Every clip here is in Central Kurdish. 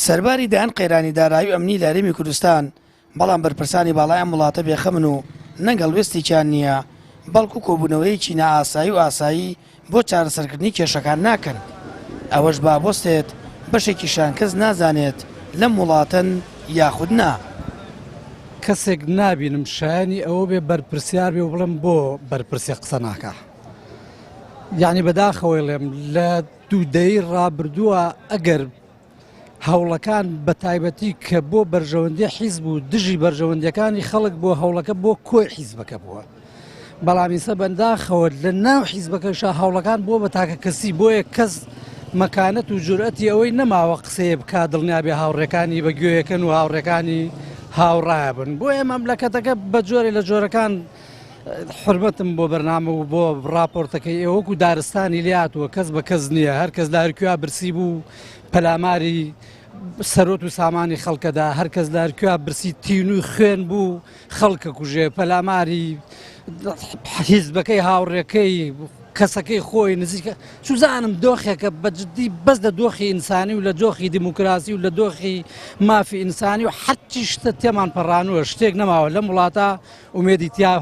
سەرباری دەیان قەیرانی دارایی و ئەمنی لە هەرێمی کوردستان، بەڵام بەرپرسانی باڵای ئەم وڵاتە بێخەمن و نەک هەڵوێستێکیان نییە، بەڵکو کۆبوونەوەیەکی نائاسایی و ئاسایی بۆ چارەسەرکردنی کێشەکان ناکەن. ئەوەش با بوەستێت، بەشێکیشیان کەس نازانێت لەم وڵاتەن یاخود نا. کەسێک نابینم شایەنی ئەوە بێ بەرپرسیار بێ و بڵێم بۆ بەرپرسێک قسە ناکا. یانی بەداخەوەی ڵێم لە دوو دەیەی ڕابردووە ئەگەر هەوڵەکان بە تایبەتی کە بۆ بەرژەوەندی حیزب و دژی بەرژەوەندیەکانی خەڵک بۆ هەوڵەکە بۆ کۆی حیزبەکە بووە بەڵام ئیسە بەنداخەوە لە ناو حیزبەکەشا هەوڵەکان بۆ بە تاکە کەسی بۆیە کەس مەکانەت و جورئەتی ئەوەی نەماوە قسەیە بک دڵنیابێ هاوڕێکانی بە گوێیەکەن و هاوڕێکانی هاوڕایە بن بۆیە مەملەکەتەکە بە جۆرێ لە جۆرەکان حورمەتم بۆ بەرنامە و بۆ ڕاپۆرتەکەی ئێوە وەکو دارستانی لێهاتووە کەس بە کەس نییە هەر کەس لە هەرکوێ برسی بوو پەلاماری سەرۆت و سامانی خەڵکەدا هەر کەس لە هەرکوێ برسی تینووی خوێن بوو خەڵکە کوژێ پەلاماری حیزبەکەی هاوڕێکەی کەسەکەی خۆی نزیکە چوزانم دۆخێکە بە جدی بەس لە دۆخی ئینسانی و لە دۆخی دیموکراسی و لە دۆخی مافی ئینسانی و هەرچی شتە تێمان پەڕانووە شتێک نەماوە لەم وڵاتە ئومێدی تیا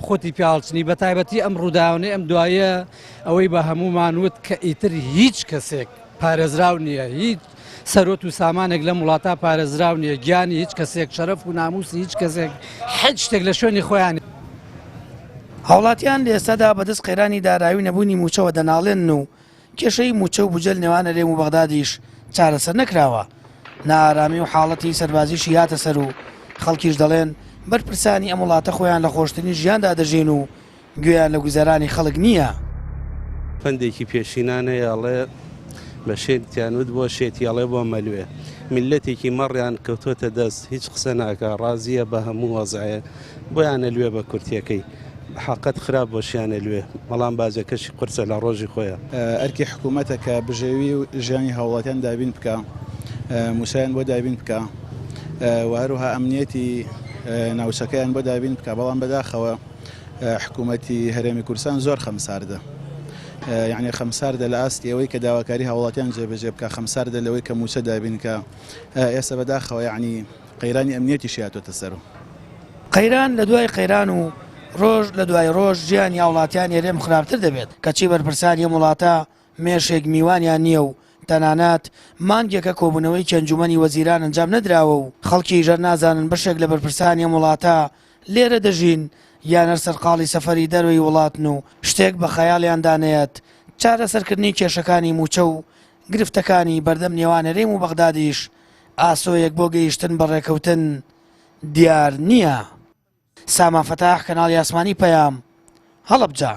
خۆتی پیاهەڵچنی بەتایبەتی ئەم ڕووداوانەی ئەم دوایە ئەوەی بە هەموومان وت کە ئیتر هیچ کەسێک پارێزراو نییە هیچ سەرۆت و سامانێک لەم وڵاتە پارێزراو نییە گیانی هیچ کەسێک شەرەف و ناموسی هیچ کەسێک هیچ شتێک لە شوێنی خۆیان هاوڵاتیان لە ئێستادا بەدەست قەیرانی دارایی و نەبوونی مووچەوە دەناڵێنن و کێشەی مووچە و بودجە لە نێوان هەرێم و بەغدادیش چارەسەر نەکراوە، نائارامی و حاڵەتی سەربازیشی هاتە سەر و خەڵکیش دەڵێن بەرپرسانی ئەم وڵاتە خۆیان لە خۆشترین ژیاندا دەژین و گوێیان لە گوزەرانی خەڵک نییە. پەندێکی پێشینان هەیە ئەڵێ بە شێتیان وت بۆ شێتی ئەڵێ بۆ مەلوێ. میللەتێکی مەڕیان کەوتۆتە دەست هیچ قسە ناکا ڕازیە بە هەموو وەزعێ بۆیان ئەلوێ بە کورتیەکەی. حەقت خراپ بۆشیان ئەلوێ بەڵام باجەکەشی قورسە لە ڕۆژی خۆیا. ئەرکی حکوومەتە کە بژێوی و ژیانی هاووڵاتیان دابین بکا، مووچەیان بۆ دابین بکا و هەروەها ئەمنییەتی ناوچەکەیان بۆ دابین بکا، بەڵام بەداخەوە حکوومەتی هەرێمی کوردستان زۆر خەمساردە. یەعنی خەمساردە لە ئاستی ئەوەی کە داواکاری هاووڵاتیان جێبەجێ بکا، خەمساردە لەوەی کە مووچە دابین کا. ئێستا بەداخەوە یەعنی قەیرانی ئەمنیەتیشی هاتۆتە سەر. قەیران لە دوای قەیران و ڕۆژ لە دوای ڕۆژ ژیانی هاوڵاتیانی هەرێم خراپتر دەبێت، کەچی بەرپرسانی ئەم وڵاتە مێشێک میوانیان نییە و تەنانەت مانگێکە کۆبوونەوەیەکی ئەنجومەنی وەزیران ئەنجام نەدراوە و خەڵکیش هەر نازانن بەشێک لە بەرپرسانی ئەم وڵاتە لێرە دەژین یان هەر سەرقاڵی سەفەری دەرەوەی وڵاتن و شتێک بە خەیاڵیاندا نەیەت چارەسەرکردنی کێشەکانی مووچە و گرفتەکانی بەردەم نێوان هەرێم و بەغدادیش ئاسۆیەک بۆ گەیشتن بە ڕێکەوتن دیار نییە. سامان فەتاح، کەناڵی ئاسمانی پەیام، هەڵەبجە.